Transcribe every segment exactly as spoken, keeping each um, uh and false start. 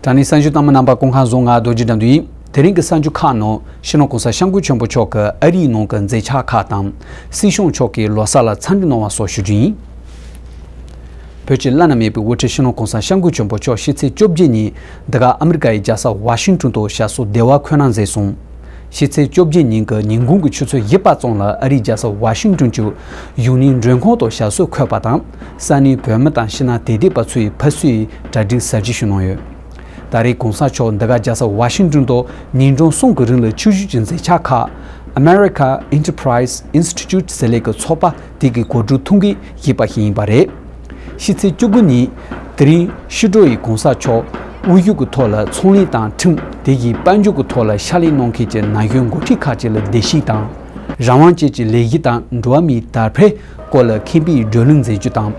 དྲ་གནས་གསར་འགྱུར་གཏམ་མི་རྣམ་པ་སྐུ་ཁམས་བཟང་། ང་རྡོ་རྗེ་དགྲ་འདུལ་ཡིན། དེ་རིང་གི་གསར་འགྱུར་ཁག་ནང་སྤྱི་ནོར་གོང་ས་སྐྱབས་མགོན་ཆེན་པོ་མཆོག་གིས་ཨ་རིའི་ནང་གི་མཛད་འཆར་ཁག་དང་། སྲིད་སྐྱོང་མཆོག་གིས་ལོ་གསར་ལ་འཚམས་འདྲི་གནང་བ་སོགས་ཞུ་རྒྱུ་ཡིན། བོད་ཀྱི་བླ་ན་མེད་པའི་དབུ་ཁྲིད་སྤྱི་ནོར་གོང་ས་སྐྱབས་མགོན་ཆེན་པོ་མཆོག་ཕྱི་ཚེས་བཅོ་བརྒྱད་ཉིན་འདི་ག་ཨ་མི་རི་ཀ་ཡི་རྒྱལ་ས་ཝ་ཤིང་ཏོན་དུ་ཞབས་སོར་བདེ་བར་འཁོད་གནང་མཛད་སོང་། ཕྱི་ཚེས་བཅོ་བརྒྱད་ཉིན་གྱི་ཉིན་གུང་གི་ཆུ་ཚོད་བཞི་པ་ཙམ་ལ་ཨ་རིའི་རྒྱལ་ས་ཝ་ཤིང་ཏོན་གྱི་ཡུ་ནི་མགྲོན་ཁང་དུ་ཞབས་སོར་འཁོད་པ་དང་། ས་གནས་བོད་མི་དང་ཕྱི་ནང་དད་ལྡན་པ་ཚོས་ཕ་སུའི་གྲ་སྒྲིག་གཟབ་རྒྱས་ཞུས་གནང་ཡོད། ད་རེས་གོང་ས་མཆོག་འདི་ག་རྒྱལ་ས་ཝ་ཤིང་ཏོན་དུ་ཉིན་གྲངས་གསུམ་གྱི་རིང་ལ་ཆིབས་བསྒྱུར་གྱི་མཛད་འཆར་ཁག America Enterprise Institute ཟེར་ལས་ཀྱི་ཚོགས་པ་དེ་གི་གོ་སྒྲིག་ཐོག་གི་ཞུས་པ་ཞིག་ཡིན་པ་རེད། ཕྱི་ཚེས་བཅུ་དགུ་ཉིན་དེ་རིང་ཕྱི་དྲོ་ཡི་གོང་ས་མཆོག་དབུ་བཞུགས་ཀྱི་ཐོག་ལ་ཚོང་ལས་དང་ཁྲིམས་དེ་བཞིན་དཔལ་འབྱོར་གྱི་ཐོག་ལ་ཕྱག་ལས་གནང་མཁན་གྱི་ན་གཞོན་འགོ་ཁྲིད་ཁག་ཅིག་ལ་བརྡལ་བཤིག་དང་། རང་དབང་ཅན་གྱི་ལས་གཞི་དང་འགྲོ་བ་མིའི་དར་འཕེལ་སྐོར་ལ་མཁས་པའི་བགྲོ་གླེང་མཛད་རྒྱུ་དང་།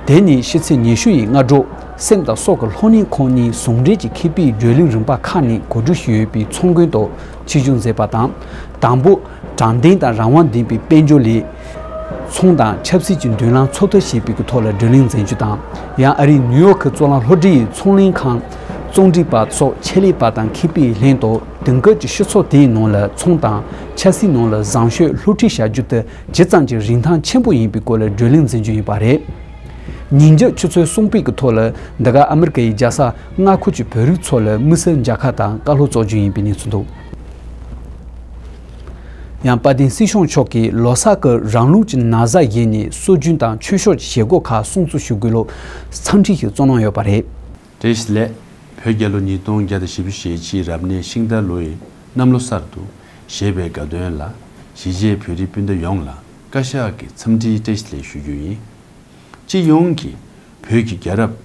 དེ་ནས་ཕྱི་ཚེས་ཉི་ཤུ་ཡི་སྔ་དྲོ་སེམས་དང་སྲོག་གི་སློབ་གཉེར་ཁང་གཉིས་ཟུང་འབྲེལ་གྱི་མཁས་པའི་བགྲོ་གླེང་རིམ་པ་ཁག་ནས་གོ་སྒྲིག་ཞུས་ཡོད་པའི་ཚོགས་མགོན་དུ་ཆིབས་བསྒྱུར་མཛད་པ་དང་། དང་པོ། དྲང་བདེན་དང་རང་དབང་ལྡན་པའི་དཔལ་འབྱོར་ལས། ཚོང་དང་ཆབ་སྲིད་ཀྱི་མདུན་ལམ་འཚོལ་ཐབས་བྱེད་པའི་ཐོག་ལ་བགྲོ་གླེང་མཛད་རྒྱུ་དང་། ཡང་ཨ་རིའི་ནིའུ་ཡོག་གི་གཙུག་ལག་སློབ་གྲྭའི་ཚོང་ལས་ཁང་། རྩོམ་སྒྲིག་པ་སོགས་ཆེད་ལས་པ་དང་མཁས་པའི་ལྷན་དུ་དེང་སྐབས་ཀྱི་སྤྱི་ཚོགས་དེའི་ནང་ལ་ཚོང་དང་ཆབ་སྲིད་ནང་ལ་བཟང་སྤྱོད་སློབ་ཁྲིད་བྱ་རྒྱུ་དེ་ཇི་ཙམ་གྱི་རིན་ཐང་ཆེན་པོ་ཡིན་པའི་སྐོར་ལ་བགྲོ་གླེང་མཛད་རྒྱུ་ཡིན་པ་རེད། ཉིན་རྒྱབ་ཆུ་ཚོད་གསུམ་པའི་ཐོག་ལ་འདི་ག་ཨ་མི་རི་ཀ་ཡི་རྒྱལ་ས་མངའ་ཁུལ་གྱི་བོད་རིགས་ཚོ་ལ་དམིགས་བསལ་མཇལ་ཁ་དང་བཀའ་སློབ་སྩལ་རྒྱུ་ཡིན་པའི་གནས་ཚུལ་འདུག་ཡང་དཔལ་ལྡན་སྲིད་སྐྱོང་མཆོག་གིས་ལོ་གསར་གྱི་རང་ལུགས་ཀྱི་ན་བཟའ་བཞེས་ནས་སྲོལ་རྒྱུན་དང་ཆོས་ཕྱོགས་ཀྱི་བྱེད་སྒོ་ཁག་སྲུང་བརྩི་ཞུ་དགོས་ལུགས་འཚམས་འདྲི་ཞིག་བསྩལ་གནང་ཡོད་པ་རེད། བཀྲ་ཤིས་བདེ་ལེགས། བོད་རྒྱལ་ལོ་ཉིས་སྟོང་བརྒྱ་དང་བཞི་བཅུ་ཞེ་གཅིག་རབ་གནས་ཤིང་རྟ་ལོ་ཡི་གནམ་ལོ་གསར་དུ་བཞད་པའི་དགའ་སྟོན་ལ་གཞིས་བྱེས་བོད་རིགས་སྤུན་ཟླ་ཡོངས་ལ་བཀའ་ཤག་གི་འཚམས་འདྲིའི་བཀྲ་ཤིས་བདེ་ལེགས་ཞུ་རྒྱུ་ཡིན། སྤྱི་ཡོངས་ཀྱི་བོད་ཀྱི་རྒྱལ་རབས་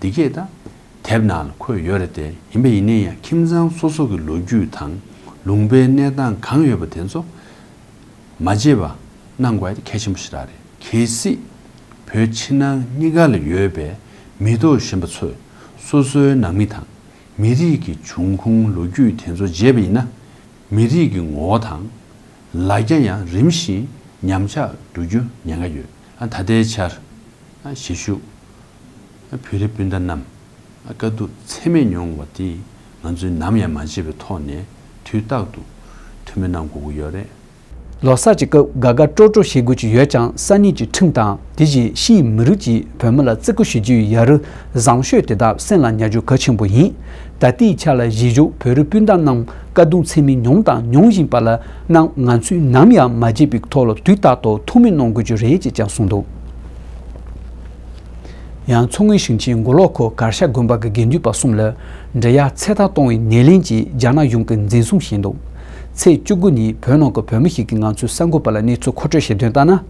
འདི་གས་དང་དེབ་ནང་ལ་འཁོད་ཡོད་རེད་དེ། ཡིན་པ་ཡིན་ན་ཡང་ཁྱིམ་ཚང་སོ་སོ་གི་ལོ་རྒྱུས་དང་ལུང་པའི་གནས་སྟངས་གང་ཡོད་པ་དེ་ཚོ་མ་བརྗེད་པ་གནང་དགོས་ཡ་དེ་གལ་ཆེན་པོ་ཞིག་རང་རེད། གལ་སྲིད་བོད་ཕྱི་ནང་གཉིས་ཀ་ལ་ཡོད་པའི་མི་ཐོག་གཞན་པ་ཚོས་སོ་སོའི་ནང་མི་དང་མི་རིགས་ཀྱི་འབྱུང་ཁུངས་ལོ་རྒྱུས་དེ་ཚོ་བརྗེད་པ་ཡིན་ན། མི་རིགས་ཀྱི་ངོ་བོ་དང་ལ་རྒྱ་ཡང་རིམ་བཞིན་ཉམས་ཆག་འགྲོ་རྒྱུ་ཉེན་ཁ་ཡོད། ཨ། ད་ལྟའི་ཆར་ཨ་གཞིས་བཞུགས་བོད་རིགས་སྤུན་ཟླ་རྣམས་དཀའ་སྡུག་ཚད་མེད་མྱོང་བ་དེ་ང་ཚོས་ནམ་ཡང་མ་བརྗེད་པའི་ཐོག་ནས་དུས་རྟག་ཏུ་ཐུགས་སྨོན་གནང་དགོས་ཀྱི་ཡོད་རེད། ལོ་གསར་གྱི་སྐབས་དགའ་དགའ་སྤྲོ་སྤྲོ་བྱེད་དགོས་ཀྱི་ཡོད་ཀྱང་། ས་གནས་ཀྱི་ཁྲིམས་དང་དེ་བཞིན་ཕྱིའི་མི་རིགས་ཀྱིས་བོད་མི་ལ་བརྩི་བཀུར་ཞུ་རྒྱུའི་ཡ་རབས་བཟང་སྤྱོད་དེ་དག་སེམས་ལ་ཉར་རྒྱུ་གལ་ཆེན་པོ་ཡིན། ད་ལྟའི་ཆ་ལ་གཞིས་བཞུགས་བོད་རིགས་སྤུན་ཟླ་རྣམས་དཀའ་སྡུག་ཚད་མེད་མྱོང་དང་མྱོང་བཞིན་པ་ལ་རྣམས་ང་ཚོས་ནམ་ཡང་མ་བརྗེད་པའི་ཐོག་ལ་དུས་རྟག་ཏུ་ཐུགས་སྨོན་གནང་དགོས་རྒྱུ་རེད་ཅེས་ཀྱང་གསུངས་འདུག་ཡང་མཚོ་སྔོན་ཞིང་ཆེན་མགོ་ལོག་ཁུལ་གར་ཞ་དགོན་པ་གི་དགེ་འདུན་པ་གསུམ་ལ་འབྲི་གཡག་ཚེ་ཐང་གཏོང་བའི་ནད་ལན་གྱིས་རྒྱ་ནག་གཞུང་གིས་འཛིན་བཟུང་བྱས་འདུག་ཚེས་བཅུ་དགུ་ཉིན་བོད་ནང་གི་བོད་མི་ཞིག་གིས་ང་ཚོའི་གསར་འགོད་པ་ལ་གནས་ཚུལ་མཁོ་སྤྲོད་བྱས་དོན་ལྟར་ན།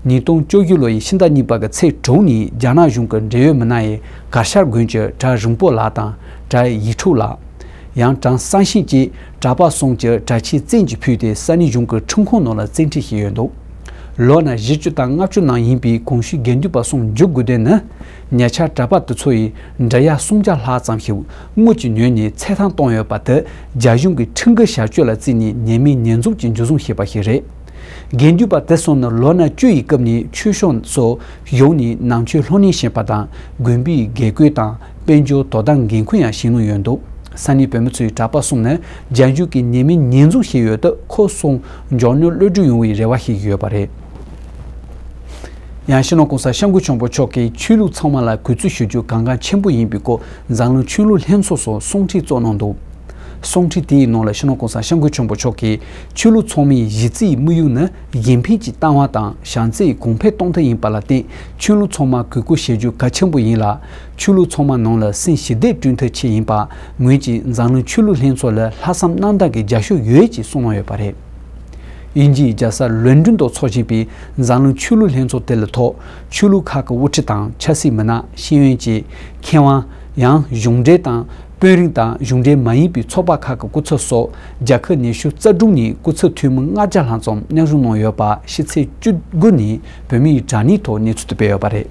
ཉིས་སྟོང་བཅུ་བཞི་ལོ་ཡི་ཕྱི་ཟླ་གཉིས་པ་གི་ཚེས་དྲུག་ཉིན་རྒྱ་ནག་གཞུང་གི་འབྲེལ་ཡོད་མི་སྣ་ཡིས་གར་ཞ་དགོན་གྱི་གྲྭ་རིན་པོ་ལགས་དང་གྲྭ་ཡིག་དྲུག་ལགས། ཡང་གྲྭ་གསར་ཤིང་བཅས་གྲྭ་པ་གསུམ་གྱི་གྲྭ་ཆས་བཙན་གྱིས་ཕུད་དེ་ས་གནས་གཞུང་གི་ཁྲིམས་ཁང་ནང་ལ་བཙན་ཁྲིད་བྱས་ཡོད་འདུག་ལོ་ན་བཞི་བཅུ་དང་ལྔ་བཅུ་ནང་ཡིན་པའི་གོང་ཞུས་དགེ་འདུན་པ་གསུམ་འཇུ་དགོས་དོན་ནི། ཉེ་ཆར་གྲྭ་པ་དེ་ཚོ་ཡིས་འབྲི་གཡག་སུམ་བརྒྱ་ལྷག་ཙམ་ཞིག་དངུལ་གྱིས་ཉོས་ནས་ཚེ་ཐང་བཏང་ཡོད་པ་དེ་རྒྱ་གཞུང་གི་ཁྲིམས་འགལ་བྱ་སྤྱོད་ལ་བརྩིས་ནས་ཉེས་མེད་ཉེས་འཛུགས་ཀྱིས་འཇུ་བཟུང་བྱས་པ་ཞིག་རེད། དགེ་འདུན་པ་དེ་གསུམ་ནི་ལོ་ན་བཅུ་ཡི་སྐབས་ནས་ཆོས་ཕྱོགས་སུ་ཞུགས་ནས་ནང་ཆོས་སློབ་གཉེར་བྱས་པ་དང་། དགོན་པའི་དགེ་བསྐོས་དང་དཔལ་འབྱོར་དོ་དམ་འགན་འཁུར་ཡང་བཞེས་གནང་ཡོད་འདུག་ས་གནས་བོད་མི་ཚོས་གྲྭ་པ་གསུམ་ནི་རྒྱ་གཞུང་གིས་ཉེས་མེད་ཉེས་འཛུགས་བྱས་ཡོད་སྟབས་ཁོ་གསུམ་མགྱོགས་མྱུར་གློད་གྲོལ་ཡོང་བའི་རེ་བ་བྱེད་ཀྱི་ཡོད་པ་རེད། ཡང་སྤྱི་ནོར་གོང་ས་སྐྱབས་མགོན་ཆེན་པོ་མཆོག་གིས་ཆོས་ལུགས་ཚང་མ་ལ་གུས་བརྩི་ཞུ་རྒྱུ་གལ་འགངས་ཆེན་པོ་ཡིན་པའི་སྐོར་འཛམ་གླིང་ཆོས་ལུགས་ལྷན་ཚོགས་སུ་གསུང་འཕྲིན་བསྩལ་གནང་འདུག་གསུང་འཕྲིན་དེའི་ནང་ལ་སྤྱི་ནོར་གོང་ས་སྐྱབས་མགོན་ཆེན་པོ་མཆོག་གིས་ཆོས་ལུགས་ཚང་མའི་གཞི་རྩའི་དམིགས་ཡུལ་ནི་གཞན་ཕན་གྱི་བཏང་བ་དང་བྱམས་བརྩེའི་གོང་འཕེལ་གཏོང་ཐབས་ཡིན་པ་ལ་བརྟེན། ཆོས་ལུགས་ཚང་མ་གུས་བཀུར་བྱེད་རྒྱུ་གལ་ཆེན་པོ་ཡིན་ལ། ཆོས་ལུགས་ཚང་མ་ནང་ལ་སེམས་ཞི་བདེ་བསྐྲུན་ཐབས་ཆེད་ཡིན་པ། ངོས་ཀྱིས་འཛམ་གླིང་ཆོས་ལུགས་ལྷན་ཚོགས་ལ་ལྷག་བསམ་རྣམ་དག་གི་རྒྱབ་སྐྱོར་ཡོད་ཅེས་གསུངས་གནང་ཡོད་པ་རེད། དབྱིན་ཇིའི་རྒྱལ་ས་ལོན་ཌོན་དུ་འཚོགས་བཞིན་པའི་འཛམ་གླིང་ཆོས་ལུགས་ལྷན་ཚོགས་དེ་ལ་ཐོག་ཆོས་ལུགས་ཁག་གི་དབུ་ཁྲིད་དང་ཆབ་སྲིད་མི་སྣ། ཤེས་ཡོན་ཅན། མཁས་དབང་། ཡང་གཞུང་འབྲེལ་དང་། དཔོན་རིགས་དང་གཞུང་འབྲེལ་མ་ཡིན་པའི་ཚོགས་པ་ཁག་གི་སྐུ་ཚབ་སོགས་རྒྱལ་ཁབ་ཉི་ཤུ་རྩ་དྲུག་ནས་སྐུ་ཚབ་འཐུས་མི་ལྔ་བརྒྱ་ལྷག་ཙམ་མཉམ་ཞུགས་གནང་ཡོད་པ་ཕྱི་ཚེས་བཅུ་དགུ་ཉིན་བོད་མིའི་དྲ་གནས་ཐོག་གནས་ཚུལ་དུ་སྤེལ་ཡོད་པ་རེད།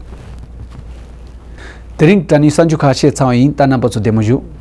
དེ་རིང་དྲ་གནས་གསར་འགྱུར་ཁག་བཤད་ཚར་བ་ཡིན། ད་རྣམ་པ་ཚོ་བདེ་མོ་བཞུགས།